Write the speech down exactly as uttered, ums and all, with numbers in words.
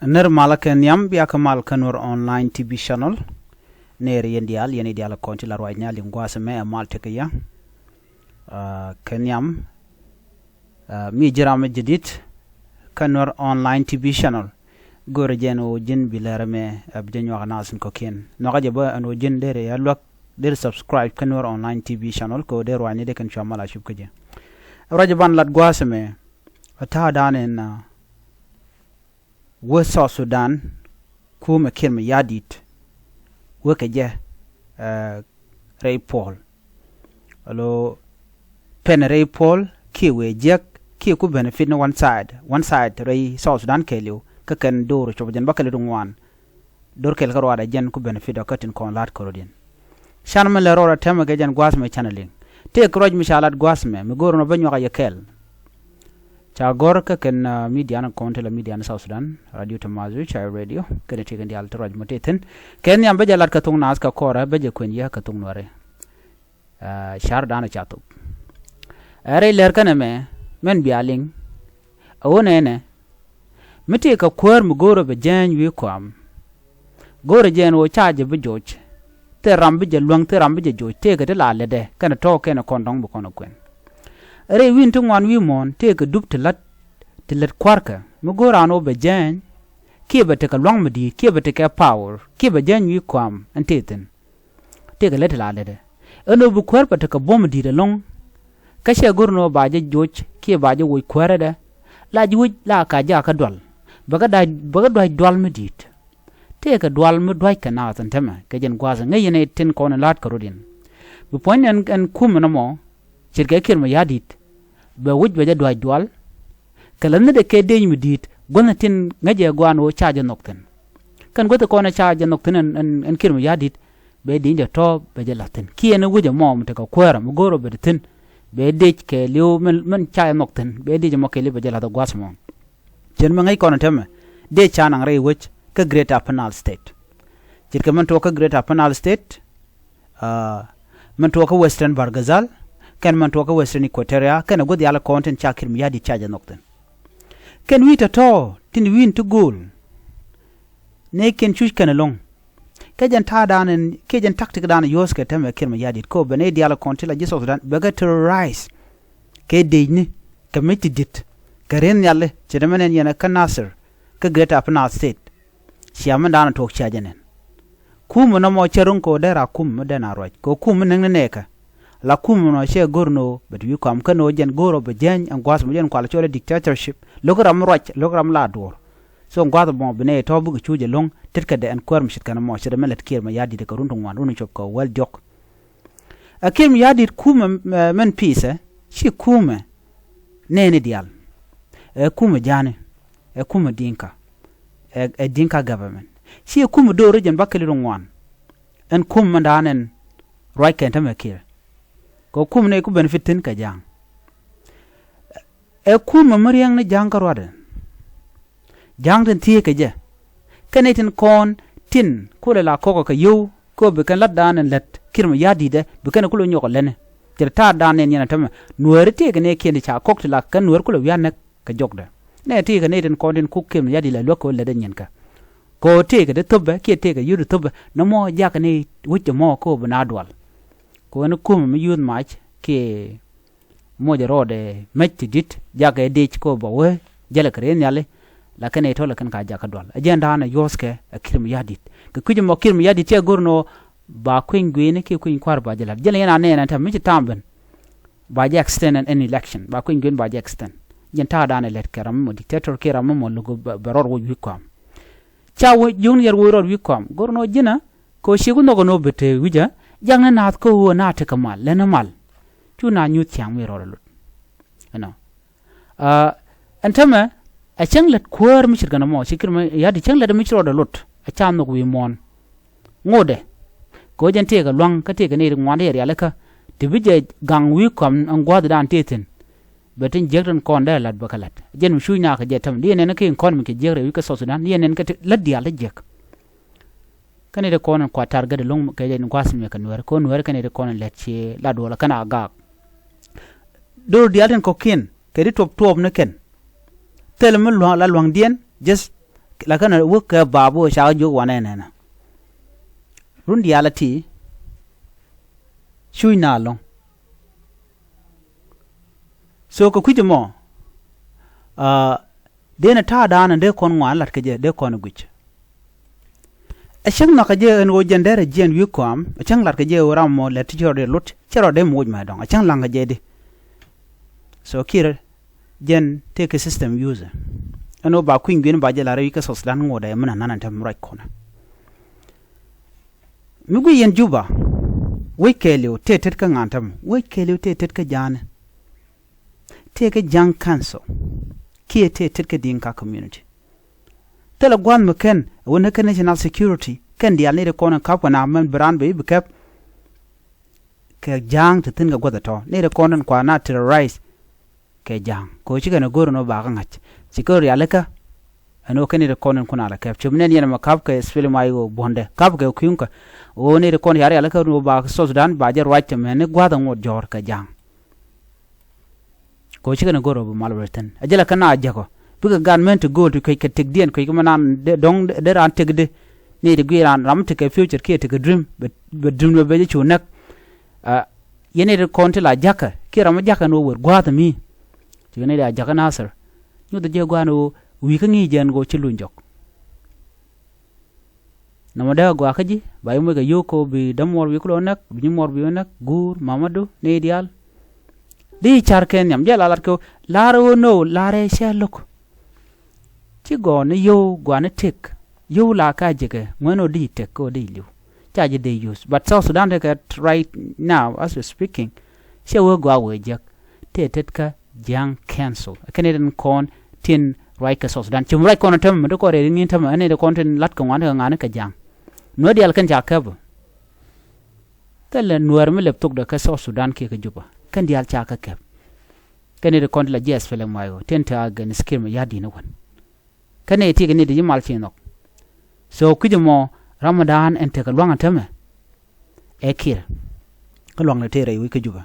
Nir malä kɛ nhiam bia kɛ mal kä Nuer Online T V channel. Nir yɛn diaal, yɛn i̱ diaal kɔn ti la ruac ni a liŋ gua̱a̱th ɛmɛ ɛ mal tekɛ yɛ. Ah, kɛ nhiam, ah, mi ji̱ ram mi jadid kä Nuer Online T V channel. Go̱rɛ jɛ ɛn ɣöö ji̱n bi lɛr ɛmɛ, ah, bi jɛ nyuak naath in kɔ̱kiɛn. Nhɔakä jɛ bä ɛn ɣöö ji̱n deri ɛ luäk, deri subscribe kä Nuer Online T V channel kɛ ɣöö deri ruac ni dee kɛn cua mal a cup kä jɛ. Ruac jɛ ban lat gua̱a̱th ɛmɛ. Ɛ ta̱a̱ da̱a̱n ɛn, ah, wä South Sudan, kumɛ Kiir Mayardit, wä kɛ jɛ, eh, rɛy puɔl. Alo, pɛn rɛy puɔl, kiɛ wëë jiäk, kiɛ ku benefit ni one side, one side rɛy South Sudan kɛɛliw, kä kɛn do̱r cop jɛn bä kɛl ti ŋuan. Do̱r kɛl kä ruaadɛ jɛn ku benefit ɔ kä tin kɔn la̱t kärɔ̱diɛn. Can mi lɛ rɔɔdɛ tɛmɛ kɛ jɛn gua̱a̱th mɛ canɛ liŋ. Tëëk ruac mi ca lat gua̱a̱th mɛ, mi go̱o̱r nɔ bä nyuak a yɛ kɛɛl. Ca gɔ̱r kä kɛn, ah, midia ni kɔn ti la midia ni South Sudan, Radio Tamazu, Chai Radio, kɛn ti kɛn diaal ti ruac mɔ ti thi̱n. Kɛn nhiam bä jɛ lat kä thok naath kä kɔrɛ, bä jɛ kuɛn yɛ kä thok nuɛri. Ah, car da̱a̱n ca thok. Ɛ rɛy lɛr kɛn ɛmɛ, mɛn bia liŋ. Ɛ wä nɛnɛ, mi tëëkɛ kuäär mi go̱o̱rä bɛ jääny wi̱i̱ kɔam. Go̱o̱rä jɛ ɛn ɣöö ca jɛ bi joc. Thil ram bi jɛ luäŋ, thil ram bi jɛ joc, tëëkɛ ti la lätdɛ, kɛnɛ tɔ̱ kɛnɛ kɔn dɔ̱ŋ bi kɔn ɛ kuɛn. Rɛy wi̱i̱n ti ŋuan wi̱i̱ muɔ̱ɔ̱n, tëëkɛ dup ti lät, ti lät kua̱rkä, mi go̱o̱r raan ɣöö bɛ jääny, kiɛ bɛ tekɛ lua̱ŋ mi di̱i̱t, kiɛ bɛ tekɛ power, kiɛ bɛ jääny wi̱i̱ kɔam, ɛn tëë thi̱n. Tëëkɛ lät ti la lätdɛ. Ɛn ɣöö bi kuäär bɛ tekɛ buɔ̱m di̱i̱t ɛlɔ̱ŋ. Kä cɛ go̱r ni ɣöö ba jɛ joc, kiɛ ba jɛ woc kuäärädɛ. La ji̱ wec la ka jakä dual. Bɛ kɛ da̱c, bɛ kɛ dua̱c dual mi di̱i̱t. Tëëkɛ dual mi dua̱ckɛ naath ɛn täämɛ, kɛ jɛn gua̱a̱th ŋäc yɛn ɛ tin kɔn in la̱a̱t kärɔ̱diɛn. Bi puɔ̱ny ɛn, ɛn kumɛ nɔmɔ, ce̱tkɛ Kiir Mayardit. Bɛ wec bɛ jɛ dua̱c dual. Kɛ läthnidɛ kɛ dec mi di̱i̱t, guäthni tin ŋäc ɛ gua̱a̱n ɣöö ca jɛ nhɔk thi̱n. Kɛn guäthi kɔn ɛ ca jɛ nhɔk thi̱n ɛn, ɛn, ɛn Kiir Mayardit, bɛ dec jɛ tɔ̱ bɛ jɛ la̱th thi̱n. Kiɛ ɛn ɛ wec ɛmɔ mi tekɛ kuäärä mi go̱o̱r ɔ bɛ te thi̱n. Bɛ dec kɛ li̱w min, min ca jɛ nhɔk thi̱n, bɛ dec ɛmɔ kɛ li̱w bɛ jɛ la̱th ɛ gua̱a̱th ɛmɔ. Cien mi ŋäc kɔn ɛ täämɛ, dec ca naŋ rɛy wec kä Greater Upper Nile State. Ce̱tkɛ min tuɔɔk kä Greater Upper Nile State, ah, min tuɔɔk kä Western Bahr el Ghazal, kɛn min tuɔɔk kä Western Equatoria, kɛn ɛ guäth yal kɔn tin ca Kiir Mayardit ca jɛ nhɔk thi̱n. Kɛn wi̱i̱ tɔ̱tɔ̱ tin wi̱i̱n ti go̱o̱l. Nɛy kiɛn cuc kɛn ɛlɔ̱ŋ. Kɛ jɛn ta̱a̱ da̱a̱n ɛn, kɛ jɛn tactic da̱a̱n ɛ yuɔ̱ɔ̱s kɛ täämɛ Kiir Mayardit, kɛ ɣöö bɛ nɛy diaal kɔn ti la ji̱ South Sudan bɛ kɛ terrorize. Kɛ decni, kɛ mi ti di̱t, kɛ ri̱n nhiali, ce̱t ɛmɛ nɛn yɛn ɛ kä Nasir, kä Greater Upper Nile State. Cia min da̱a̱n ɛ tuɔɔk cia jɛ nɛn. Kumɛ nɔmɔ cɛ ro̱ŋ kɛ ɣöö dee raa kumɛ mi dee na ruac. Kɛ ɣöö kumɛ mi näk ni nɛɛkɛ. La kumɛ nɔ cɛ go̱r ni ɣöö bɛ ti wi̱i̱ kɔam kä ni ɣöö jɛn go̱r ɔ bɛ jääny ɛn gua̱a̱th mi jɛn kual cɔl ɛ dictatorship. Lo̱k ram mi ruac, lo̱k ram la duɔ̱ɔ̱r. So ɛn gua̱a̱th ɛmɔ bi nɛy tɔ̱ bikɛ cuc ɛlɔ̱ŋ, tetkädɛ ɛn kuäär mi ce̱tkɛ nɔmɔ, ce̱t ɛmɛ lät Kiir Mayardit kɛ run ti ŋuan, run ti cop kɛ wäl diɔ̱k. Ɛ Kiir Mayardit kumɛ, eh, min pi̱i̱thɛ, ci kumɛ nɛɛni diaal. Ɛ kumɛ ja̱a̱ni, ɛ kumɛ Dinka, ɛ, ɛ Dinka government. Ci kumɛ do̱r jɛn bä kɛ li̱w ŋuan. Ɛn kumɛ min da̱a̱n ɛn ruac kɛn täämɛ Kiir. Kɛ kumɛ nɛy ku benefit thi̱n kɛ ja̱a̱ŋ. Ɛ kumɛ mi riɛŋ ni ja̱a̱ŋ kä ruaadɛ. Ja̱a̱ŋ tin thieekä jɛ. Kɛn nɛy tin kɔn tin kulɛ la kɔkɛ kɛ yio̱w, kɛ ɣöö bi kɛn la̱tdan ɛn lät Kiir Mayarditdɛ, bi kɛn kulɛ nyɔk ɛ lätni. Ce̱t ta̱a̱ da̱a̱n nɛn yɛn ɛ täämɛ, Nuääri tëëkɛ nɛy kiɛn ti ca kɔk ti la kɛn Nuäär kulɛ wi̱i̱ a näk kɛ jɔkdɛ. Nɛy tëëkɛ nɛy tin kɔn tin kuk Kiir Mayardit la luäk kɛ ɣöö lätdɛ nyinkɛ. Kɛ ɣöö tëëkɛ ti thöpɛ, kiɛ tëëkɛ yio̱w ti thöpɛ, nɔmɔ jakä nɛy wec ɛmɔ kɛ ɣöö bi na dual. Kɛ ɣöö ni kumɛ mi yuth mac kiɛ moc ɛ rɔɔdɛ mec ti di̱t, jakɛ dec kɛ ɣöö bɛ wee jälɛ kɛ rɛy nhiali, la kɛn nɛy tɔ̱ la kɛn ka jakä dual. Ɛ jɛn da̱a̱n ɛ yuɔ̱thkɛ ɛ Kiir Mayardit. Kɛ kui̱c ɛmɔ Kiir Mayardit cɛ go̱r ni ɣöö ba kui̱ny gui̱ni kiɛ kui̱ny kua̱r ba jɛ la̱t. Jälɛ yɛn a nɛn ɛn täämɛ mi ci ta̱a̱m ben. Ba jɛ extend ɛn, ɛn election. Ba kui̱ny gui̱ni ba jɛ extend. Jɛn ta̱a̱ da̱a̱n ɛ lät kɛ ram mɔ dictator kiɛ ram mɔ lo̱k bɛ, bɛ rɔɔd woc wi̱i̱ kɔam. Ca woc, jiökni yɛr woc rɔɔd wi̱i̱ kɔam. Go̱r ni ɣöö ji̱n ɛ, kɛ ɣöö ciek wä nhɔk ɛn ɣöö bɛ te wi̱cä, jakni naath kä ɣöö na tekɛ mal, lɛni mal. Cu na nyuth ciaŋ mi rɔɔdɛ lot. Ɛnɔ. Ah, ɛn täämɛ, ɛ cäŋ lät kuäär mi ce̱tkɛ nɔmɔ, ci Kiir Mayardit cäŋ lät mi ci rɔɔdɛ lot, ɛ ca nhɔk wi̱i̱ muɔ̱ɔ̱n. Ŋotdɛ. Kɛ ɣöö jɛn tëëkɛ lua̱ŋ, kä tëëkɛ nɛy ti ŋuan ti rialikä, ti bi jɛ gaŋ wi̱i̱ kɔam ɛn gua̱a̱thdan tëë thi̱n. Bɛ tin jiäk tin kɔn dee la̱t bɛ kɛ la̱t. Jɛn mi cuc nakä jɛ täämɛ. Di yɛn nɛn kä economy kɛ jiäk rɛy wi̱c kä South Sudan. Di yɛn nɛn kä ti lät diaal ti jiäk. Kä nɛy ti kɔn in kua target ɛlɔ̱ŋ kɛ jɛ in gua̱a̱th mɛ kɛ Nuääri. Kɛ ɣöö Nuääri kɛ nɛy ti kɔn in lät ci la duɔl kɛn a gaak. Do̱r diaal tin kɔ̱kiɛn kɛ ti tuɔp tuɔɔp ni kɛn. Thilɛ mi lua̱ŋ la lua̱ŋdiɛn, just la kɛn wä kɛ bap wä ca kɛ jiök wanɛ nɛnɛ. Run diaal a ti cuc na lɔŋ. So kɛ kui̱c mɔ, ah, den a ta̱a̱ da̱a̱n dee kɔn ŋuan lat kɛ jɛ dee kɔn guic. Ɛ cäŋ nhɔakä jɛ ɛn ɣöö jɛn derɛ jiɛn wi̱i̱ kɔam, ɛ cäŋ lat kɛ jɛ ɣöö ram mɔ lɛ ti cɛ rɔ dee lot, cɛ rɔ dee moc mɛ dɔ̱ŋ, ɛ cäŋ laŋ kɛ jɛ di. So kiɛ jɛn tëë kɛ system use. Ɛn ɣöö ba kui̱ny gui̱n ba jɛ lar wi̱i̱ kä South Sudan ŋot ɛ min anan ɛn tɛm ruac kɔnɛ. Mi gui̱ yɛn Juba, wec kɛɛliw tëë tet kä ŋa̱n tɛm, wec kɛɛliw tëë tet kä ja̱a̱nɛ. Tëë kä Ja̱a̱ŋ Council kiɛ tëë tet kä Dinka community. Thilɛ gua̱a̱th mi kɛn ɛ wä ni kä national security kɛn diaal ni ri kɔn in ka̱p kɛ na mɛn bi raan bɛ i̱ bi kɛp. Kɛ Ja̱a̱ŋ ti thi̱n kɛ gua̱th ɛ tɔ ni ri kɔn in kua na terrorize kɛ Ja̱a̱ŋ kɛ ɣöö ci kɛn ɛ go̱r in wä bakä ŋa̱c ci kɛ rialikä. Ɛn ɣöö kɛn ni ri kɔn in kun alɛ kɛp cop nɛn yɛn ɛmɛ ka̱p kɛ spili ma i̱ ɣöö buɔ̱ndɛ ka̱p kɛ kui̱ŋkä. Ɣöö ni ri kɔn yari alɛ kä wä bakä South Sudan ba jɛ ruac ɛmɛ ni gua̱th ɛ ŋot jɔ̱ɔ̱r kɛ Ja̱a̱ŋ. Kɛ ɣöö cikɛ ni go̱r ɣöö bi mal wɛr thi̱n a jälɛ kä na jäkɔ bikɛ gat mɛn ti go̱o̱l ti kuec kɛ tëkdiɛn kuec kä mɛ naan dɔ̱ŋ dee raan tëkdi. Ni ti guic raan ram mi tekɛ future kiɛ tekɛ dream bɛ dream ni bɛ jɛ cu näk. Yɛn ni ti kɔn ti la jakä kiɛ ram mi jakä ni wä wër gua̱a̱th mi. Cikɛ ni ti a jakä Nasir nyuth jɛ gua̱a̱n ɣöö wi̱i̱ kä ŋi̱i̱c jɛn ɣöö ci luny jɔk. Nɔmɔ dee a gɔaa kä ji̱ ba ji̱ moc kɛ yio̱o̱k kɛ ɣöö bi dämuɔr bi kulɔ näk bi nyimuɔr bi wä näk guur mamadu ni diaal. Di car kɛ nhiam jɛ la lat kɛ ɣöö lar ɣöö no lar ɛ cɛ lo̱k. Ci gɔɔn ni yio̱w gɔaa ni tëk yio̱w la ka jekɛ ŋuɛn ɣöö di tëk kä ɣöö di li̱w. Ca ji̱ dee use but South Sudan tekɛ right now as we speaking. Cɛ wee gɔaa wee jek tëë tet kä Jiaŋ Council kɛn i̱ tin kɔn tin ruac kɛ South Sudan cum ruac kɔn tämɛ mi ti kɔn rɛy ri ŋi̱n tämɛ ɛn i̱ ti kɔn tin lat kɛ ŋuan kɛ ŋa̱n kɛ Jiaŋ. Nuäär diaal kɛn ca kɛp. Thilɛ nuäär mi lɛp thokdɛ kɛ South Sudan kiɛ kɛ Juba kɛn diaal ca kɛ kɛp. Kɛn i̱ ti kɔn ti la jiɛth pɛlɛ muay ɣöö tin te a gɛn skir mi ya̱di̱n i̱ wän. Kɛn i̱ ti kɛ ni ti ji̱ mal ci nhɔk. So kui̱c ɛmɔ Ramadan ɛn tekɛ luaŋ ɛ tämɛ. Ɛ Kiir kä luaŋdɛ tëë rɛy wec kä Juba